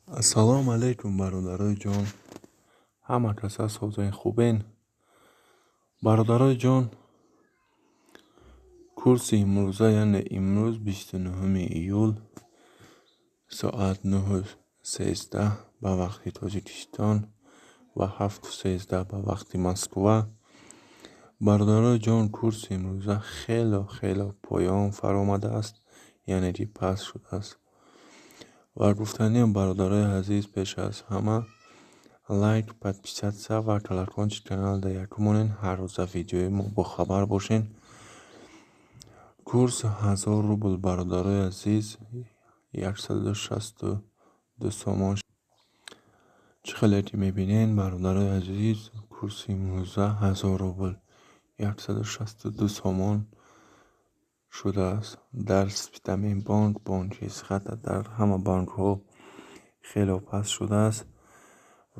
Ассалому алайкум, бародарои ҷон, ҳама каса созен, хубен? Бародарои ҷон, курси имрӯза, яъне имрӯз, 29-уми июл, соат 9:13 ба вақти Тоҷикистон ва 7:13 ба вақти Москва. Бародарои ҷон, курси имрӯза хело хело поён фаромадааст, яъне ки паст шудааст. Ва гуфтаниам, бародарои азиз, пеш аз ҳама лайк, подписаться ва колокольчик каналда якум монед, ҳар рӯза видеои мо бохабар бошед. Курс 1000 рубл, бародарои азиз, 162 сомон. Чӣ хеле ки мебинед, бародарои азиз, курси имрӯза 1000 рубл, 162 сомон шудааст. Дар Спитамен бонк, бонки Эсхата, дар ҳама бонкҳо хело паст шудааст.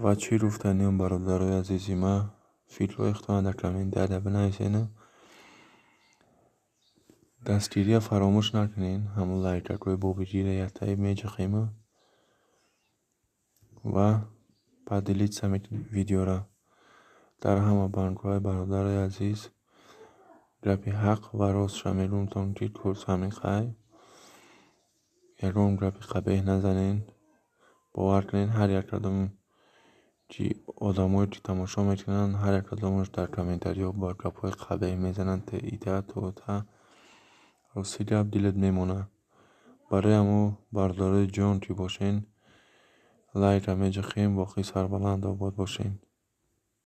Ва чӣ гуфтаниам, бародарои азизи ман, фикрҳои худтонро дар комментария бинависед. Дастгирия фаромӯш накунед, ҳамун лайкакҳои бобигира яктаи меҷахем ва поделиться мекунем видеоро дар ҳама бонкҳои. Бародарои азиз, гапи ҳақ ва ростша мегӯмтон, ки курс ҳамин қай, ягон гапи қабеҳ назанед. Бовар кунед, ҳар як кадом ки одамое ки тамошо мекунанд, ҳар як кадомаш дар комментариҳо ба гапҳои қабеҳ мезананд, ита то та. Рости гап, дилат мемонад. Барои ҳамо, бародарои ҷон, ки бошен, лайка меҷахем, боқӣ сарбаланду обод бошед.